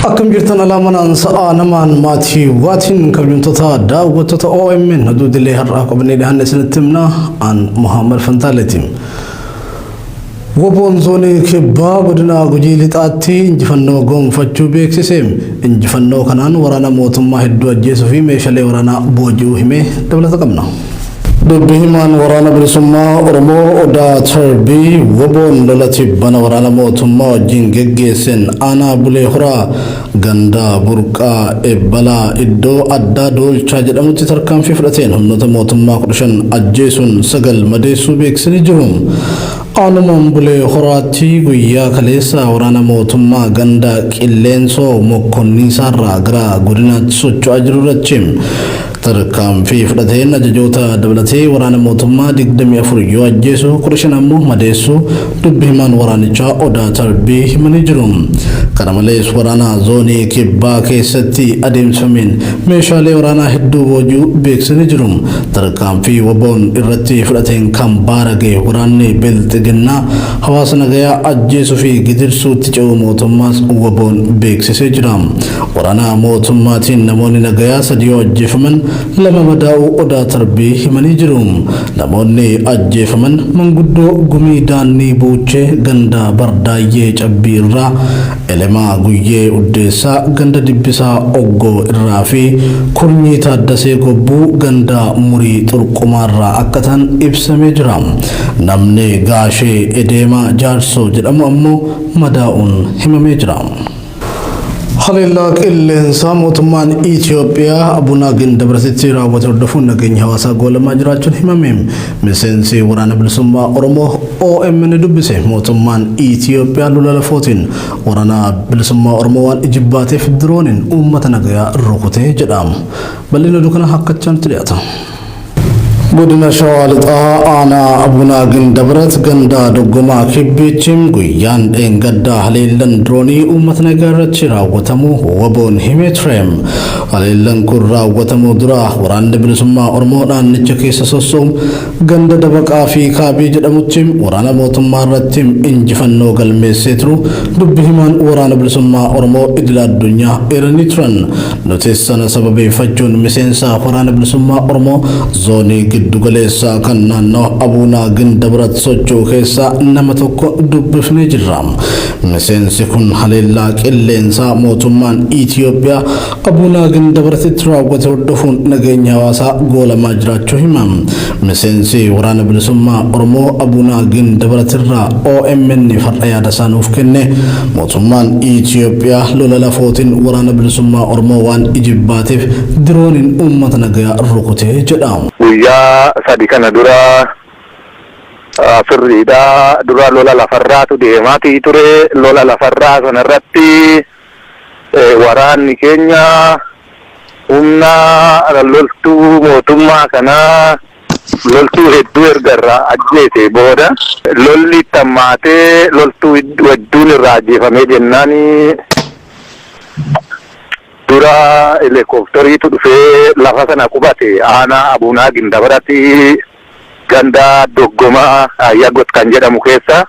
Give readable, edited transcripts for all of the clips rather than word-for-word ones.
Akkam jirtan alaa manaan sa'aa namaan maatii waatiin kabajamtoota daawwattoota OMN oduu idilee har'aa qabannee dhiyaanne isinitti himna an Muhammad Fantaaleeti. Woboon zoonii kibbaa godina Gujii Lixaatti injifannoo gonfachuu beeksise. Injifannoo kanaan waraana mootummaa hedduu ajjeesuu fi meeshaalee waraanaa booji'uu himee dabalata qabna. Dubbi himaan waraana bilisummaa Oromoo Odaa Tarbii Woboon lola tibbana waraana mootummaa wajjin geggeessen aanaa Bulee Horaa ganda Burqaa Ebbalaa iddoo addaa Doolchaa jedhamutti tarkaanfii fudhateen humnoota mootummaa 15 ajjeesuun 9 madeessuu beeksisanii jiru. Aanumaan Bulee Horaatti guyyaa kaleessa waraana mootummaa ganda Qilleensoo Mokkonniisaarraa gara godinaatti socho'aa jiru irratti Tarkaanfii fudhateen ajajoota dabalatee waraana mootummaa 24 yoo ajjeesu 15 ammoo madeessuu dubbi himaan waraanichaa Odaa Tarbii himanii jiru. Kana malees waraana zoonii kibbaa keessatti adeemsifameen meeshaalee waraanaa hedduu booji'uu beeksisanii jiru. Tarkaanfii WBOn irratti fudhateen kan baarage waraanni Bilxiginnaa hawaasa nagayaa ajjeesuu fi gidirsuutti ce'uu mootummaas WBOn beeksisee jira. Waraana mootummaatiin namoonni nagayaa sadi yoo ajjeefaman 2 madaa'uu Odaa Tarbii himanii jiru. Namoonni ajjeefaman manguddoo Gumii Daannii Buuchee ganda Bardaayyee Cabbii irraa, Elemaa Guyyee Uddeessaa ganda Dibbisaa Oggoo irraa fi Kurnyi Taaddasee Gobbuu ganda Murii Xurqumaa irraa akka ta'an ibsamee jira. Namni Gaashee Edeemaa Jaarsoo jedhamu ammoo madaa'uun himamee jira. Haleellaa qilleensaa mootummaan Itiyoophiyaa Abunaa Gindabaratitti raawwate hordofuun nageenyi hawaasaa goolamaa jiraachuun himame. Miseensi Waraana Bilisummaa Oromoo OMN dubbise mootummaan Itiyoophiyaa lola lafootiin Waraana Bilisummaa Oromoo waan ijibbaateef dirooniin uummata nagayaa rukute jedha. Bal'inni oduu kanaa akkachaa nutti dhiyaata. Godina Shawaa Lixaa Aanaa Abunaa Gindabrat ganda Doggomaa Kibbiitti guyyaan dheengaddaa haleellan diroonii uummata nagaa irratti raawwatamuu WBOn himee ture. Haleellan kun raawwatamuu dura waraanni bilisummaa Oromoo naannicha keessa sosso'u ganda Dabaqaa fi Kaabii jedhamutti waraana mootummaa irratti injifannoo galmeessee turu dubbi himaan waraana bilisummaa Oromoo idila addunyaa eeranii turan. Nutis sana sababeeffachuun miseensa Waraana Bilisummaa Oromoo Zoonii Giddu Galeessaa kan naannawa Abuunaa Gindabrat socho'u keessaa nama tokko dubbifnee jirra. Miseensi kun haleellaa qilleensaa mootummaan Itiyoophiyaa Abuunaa Gindabaratitti raawwate hordofuun nageenyi hawaasaa goolamaa jiraachuu hima. Miseensi Waraana Bilisummaa Oromoo Abuunaa Gindabaratirraa OMN'f har'a yaadasaa nuuf kenne, Mootummaan Itiyoophiyaa lola lafootiin Waraana Bilisummaa Oromoo waan ijibbaateef dirooniin uummata nagayaa rukute jedha. Guyyaa sadi kana dura sirriidha. Dura lola lafarraatu deemaatii ture. Lola lafarraa sanarratti waraanni keenya humna loltuu mootummaa kanaa loltuu hedduu erga irraa ajjeesee booda lolli itti hammaatee loltuu hedduun irraa ajjeefamee jennaan dura helikopteriitu dhufee lafa sana qubate aanaa Abuunaa Gindabarati ganda Doggomaa Yagot kan jedhamu keessa.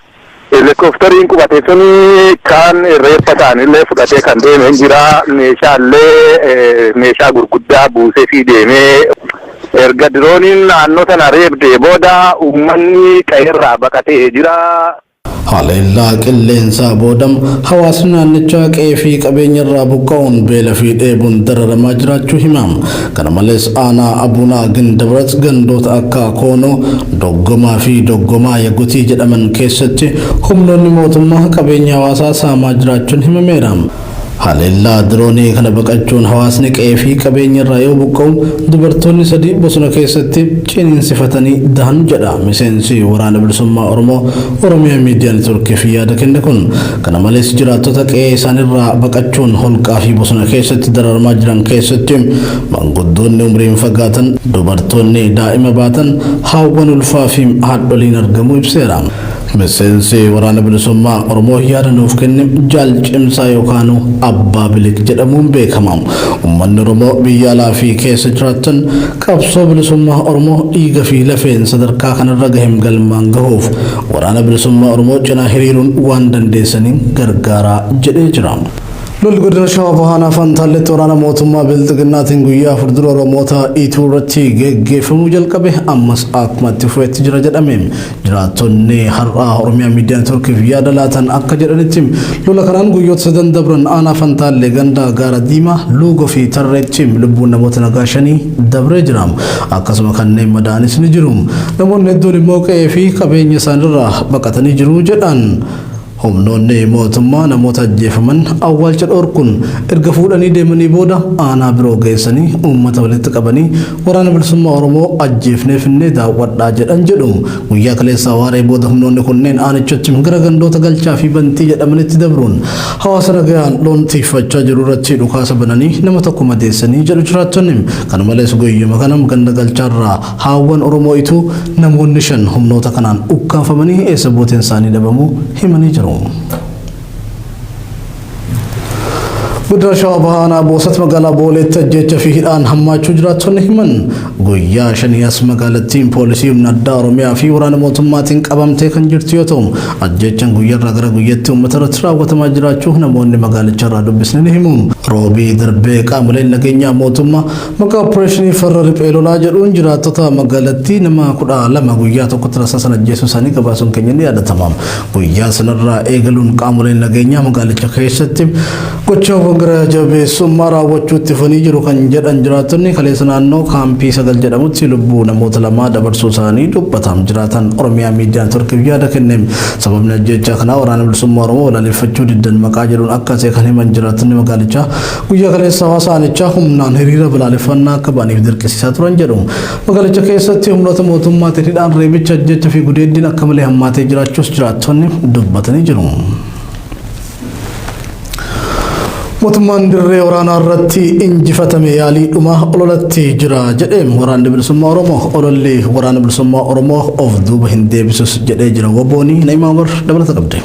Helikopteriin qubate suni kaan reeffa isaaniillee fudhatee kan deeme hin jira. Meeshaallee meeshaa gurguddaa buuseefii deemee erga dirooniin naannoo sana reebdee booda uummanni qe'eerraa baqatee jira. Haleellaa qilleensaa booda hawaasni naannichaa qe'ee fi qabeenya irraa buqqa'uun beela fi dheebuun dararamaa jiraachuu hima. Kana malees aanaa Abuunaa Gindabrat gandoota akka Koonoo, Doggomaa fi Doggomaa Yagotii jedhaman keessatti humnoonni mootummaa qabeenya hawaasaa saamaa jiraachuun himameera. Haleellaa diroonii kana baqachuun hawaasni qe'ee fi qabeenya irraa yoo buqqa'u, dubartoonni sadi bosona keessatti ciniinsifatanii dahan jedha miseensi Waraana Bilisummaa Oromoo Oromiyaa Miidiyaa Networkiif yaada kenne kun. Kana malees jiraattota qe'ee isaanirraa baqachuun holqaa fi bosona keessatti dararamaa jiran keessatti Maanguddoonni umriin fagaatan, dubartoonni daa'ima baatan, haawwan ulfaa fi haadholiin argamuu ibseera. Miseensi Waraana Bilisummaa Oromoo yaada nuuf kenne Jaal Cimsaa yookaanuu Abbaa Biliq jedhamuun beekama. Ummanni Oromoo biyya alaa fi keessa jiraattan qabsoo bilisummaa Oromoo dhiiga fi lafeen sadarkaa kanarra gahem galmaan gahuuf Waraana Bilisummaa Oromoo cinaa hiriiruun waan dandeessaniin gargaaraa jedhee jira. Lolli godina Shawaa Bahaa Aanaa Fantaalletti waraana mootummaa Bilxiginnaatiin guyyaa 4 dura Oromoota Ituu irratti geggeeffamuu jalqabe ammas akkuma itti fufetti jira jedhame. Jiraattonni har'a Oromiyaa Miidiyaa Neetwoorkiif yaada laatan akka jedhanitti lola kanaan guyyoota sadan dabran Aanaa Fantaallee ganda Gaara Diimaa, Luugoo fi Tarreetti lubbuun namoota nagaa shanii dabree jira. Akkasuma kanneen madaa'anis ni jiru. Namoonni hedduun immoo qe'ee fi qabeenya isaanirraa baqatanii jiru jedhan. Humnoonni mootummaa namoota ajjeefaman awwaalcha dhoorkuun erga fuudhanii deemanii booda aanaa biroo geessanii uummata walitti qabanii Waraana Bilisummaa Oromoo ajjeefnee finnee daawwadhaa jedhan jedhu. Guyyaa kaleessaa waaree booda humnoonni kunneen aanichatti gara gandoota Galchaa fi Bantii jedhamanitti dabruun hawaasa nagayaan loon tiikfachaa jiru irratti dhukaasa bananii nama tokko madeessanii jedhu jiraattonni. Kana malees guyyuma kana ganda Galchaarraa Haawwan Oromoo Ituu namoonni 5 humnoota kanaan ukkaamfamanii eessa buuteen isaanii dhabamuu himanii jiru. Godina Shawaa Bahaa Aanaa Boosat magaalaa Booleetti ajjeecha fi hidhaan hammaachuu jiraattonni himan. Guyyaa shanii as magaalattiin poolisii humna addaa Oromiyaa fi waraana mootummaatiin qabamtee kan jirtu yoo ta'u, ajjeechaan guyyarraa gara guyyatti uummata irratti raawwatamaa jiraachuu namoonni magaalicharraa dubbisne ni himu. Roobii darbee qaamoleen nageenyaa mootummaa Maqaa oppireeshinii farra riphee lolaa jedhuun jiraattota magaalattii nama 12 guyyaa tokkotti rasaasan ajjeesuu isaanii gabaasuun keenya ni yaadatama. Guyyaa sanarraa eegaluun qaamoleen nageenyaa magaalicha keessatti gochaawwan gara jabeessummaa raawwachuu itti fufanii jiru kan jedhan jiraattonni kaleessa naannoo kaampii 9 jedhamutti lubbuu namoota lamaa dabarsuu isaanii dubbata. Jiraataan Oromiyaa Miidiyaa Neetworkiif yaada kenne sababni ajjeechaa kanaa Waraana Bilisummaa Oromoo balaaleffachuu diddan maqaa jedhuun akka ta'e kan himan jiraattonni magaalichaa Guyyaa kaleessa hawaasa aanichaa humnaan hiriira balaaleffannaa akka ba'aniif dirqisiisaa turan jedhu. Magaalicha keessatti humnoota mootummaatiin hidhaan reebicha ajjeecha fi gudeeddiin akka malee hammaatee jiraachuus jiraattonni dubbatanii jiru. Mootummaan dirree waraanaa irratti injifatame yaalii dhumaa ololatti jira jedhe waraanni bilisummaa Oromoo. Ololli waraana bilisummaa Oromoo of duuba hin deebisus jedhee jira. Waboonii Na'imaa Umar dabalata qabdi.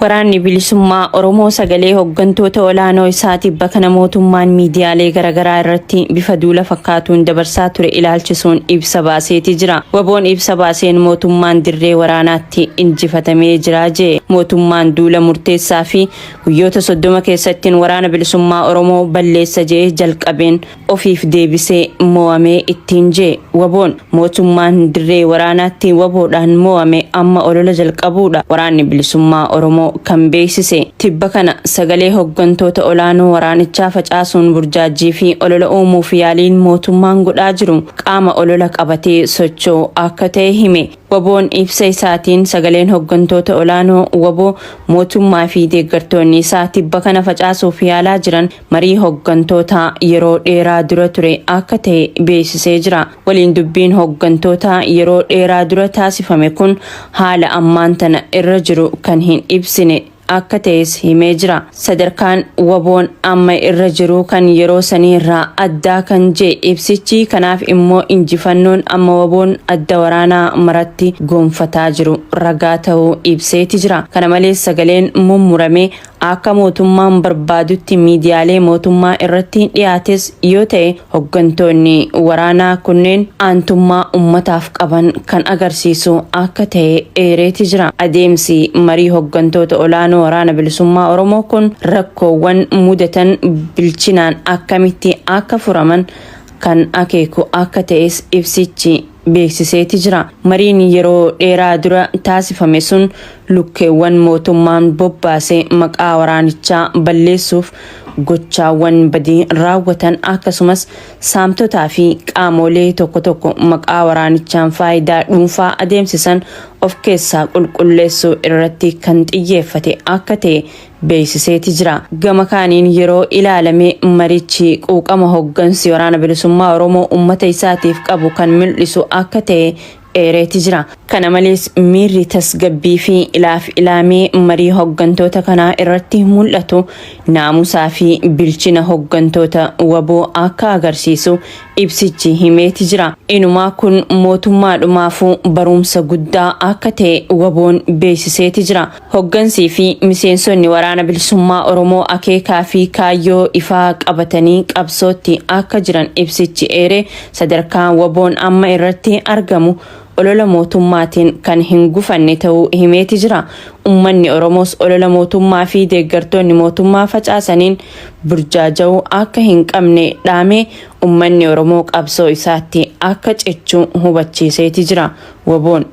Waraanni Bilisummaa Oromoo sagalee hoggantoota olaanoo isaa tibba kana mootummaan miidiyaalee garagaraa irratti bifa duula fakkaatuun dabarsaa ture ilaalchisuun ibsa baaseeti jira. Waboon ibsa baaseen mootummaan dirree waraanaatti injifatamee jira jee. Mootummaan duula murteessaa fi guyyoota 30 keessattiin Waraana Bilisummaa Oromoo balleessa jee jalqabeen ofiif deebisee mo'amee ittiin jee waboon. Mootummaan dirree waraanaatti waboodhaan mo'ame amma olola jalqabuudha Waraanni Bilisummaa Oromoo kan beeksise. Tibba kana sagalee hoggantoota olaanoo waraanichaa facaasuun burjaajjii fi olola uumuuf yaaliin mootummaan godhaa jiru qaama olola qabatee socho'u akka ta'e hime. Waboon ibsa isaatiin sagaleen hoggantoota olaanoo wbo mootummaa fi deeggartoonni isaa tibba kana facaasuuf yaalaa jiran marii hoggantootaa yeroo dheeraa dura ture akka ta'e beeksisee jira. Waliin dubbiin hoggantootaa yeroo dheeraa dura taasifame kun haala ammaan tana irra jiru kan hin ibsine akka ta'es himee jira. Sadarkaan waboon amma irra jiru kan yeroo sanii irraa addaa kan jee ibsichi, kanaaf immoo injifannoon amma waboon adda waraanaa maratti goonfataa jiru ragaa ta'uu ibseeti jira. Kana malees sagaleen mummurame akka mootummaan barbaadutti miidiyaalee mootummaa irratti dhiyaates yoo ta'e hoggantoonni waraanaa kunneen aantummaa ummataaf qaban kan agarsiisu akka ta'e eereeti jira. Adeemsi marii hoggantoota olaanoo Waraana Bilisummaa Oromoo kun rakkoowwan mudatan bilchinaan akkamitti akka furaman kan akeeku akka ta'es ibsichi beeksiseeti jira. Mariin yeroo dheeraa dura taasifame sun lukkeewwan mootummaan bobbaase maqaa waraanichaa balleessuuf gochaawwan badii raawwatan akkasumas saamtotaa fi qaamoolee tokko tokko maqaa waraanichaan faayidaa dhuunfaa adeemsisan of keessaa qulqulleessuu irratti kan xiyyeeffate akka ta'e beeksiseeti jira. Gama kaaniin yeroo ilaalame marichi quuqama hoggansi Waraana Bilisummaa Oromoo ummata isaatiif qabu kan mul'isu akka ta'e eereeti jira. Kana malees miirri tasgabbii fi ilaaf ilaamee marii hoggantoota kanaa irratti mul'atu naamusaa fi bilchina hoggantoota wbo akka agarsiisu ibsichi himeeti jira. Inumaa kun mootummaadhumaafuu baruumsa guddaa akka ta'e WBOn beeksiseeti jira. Hoggansii fi miseensonni Waraana Bilisummaa Oromoo akeekaa fi kaayyoo ifaa qabatanii qabsootti akka jiran ibsichi eere, sadarkaa WBOn amma irratti argamu olola mootummaatiin kan hin gufanne ta'uu himeeti jira. Uummanni Oromoos olola mootummaa fi deeggartoonni mootummaa facaasaniin burjaaja'uu akka hin qabne dhaamee uummanni Oromoo qabsoo isaatti akka cichu hubachiiseeti jira. WBOn.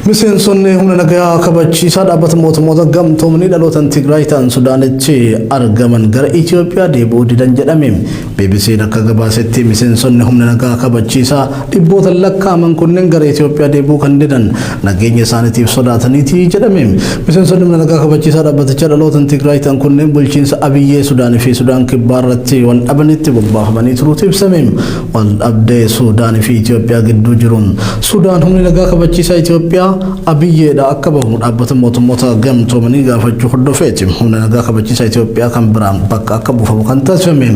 Miseensonni humna nagaa kabachiisaa dhaabbata mootummoota gamtoomanii dhalootan Tigraay ta'an Sudaanitti argaman gara Itoophiyaa deebi'uu didan jedhame. BBC'n akka gabaasetti miseensonni humna nagaa kabachiisaa dhibboota lakkaa'aman kunneen gara Itoophiyaa deebi'uu kan didan nageenya isaaniitiif sodaataniiti jedhame. Miseensonni humna nagaa kabachiisaa dhaabbatichaa dhalootan Tigraay ta'an kunneen bulchiinsa Abiyyee Sudaanii fi Sudaan Kibbaa irratti wal dhabanitti bobbaafamanii turuutu ibsame. Wal dhabdee Sudaanii fi Itoophiyaa gidduu jiruun Sudaan humni nagaa kabachiisaa Itoophiyaa Abiyyeedha akka bahu dhaabbata mootummoota gamtoomanii gaafachuu hordofeeti. Humna nagaa kabachiisaa Itoophiyaa kan biraan bakka akka buufamu kan taasifame.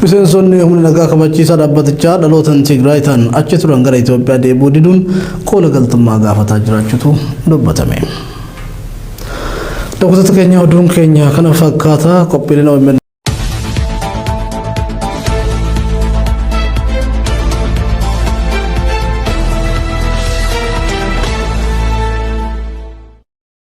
Miseensonni humna nagaa kabachiisaa dhaabbatichaa dhalootan Tigraay ta'an achi turan gara Itoophiyaa deebi'uu diduun koola galtummaa gaafataa jiraachuutu dubbatame. Daawwattoota keenya, oduun keenya kana fakkaata. Qophiileen OMN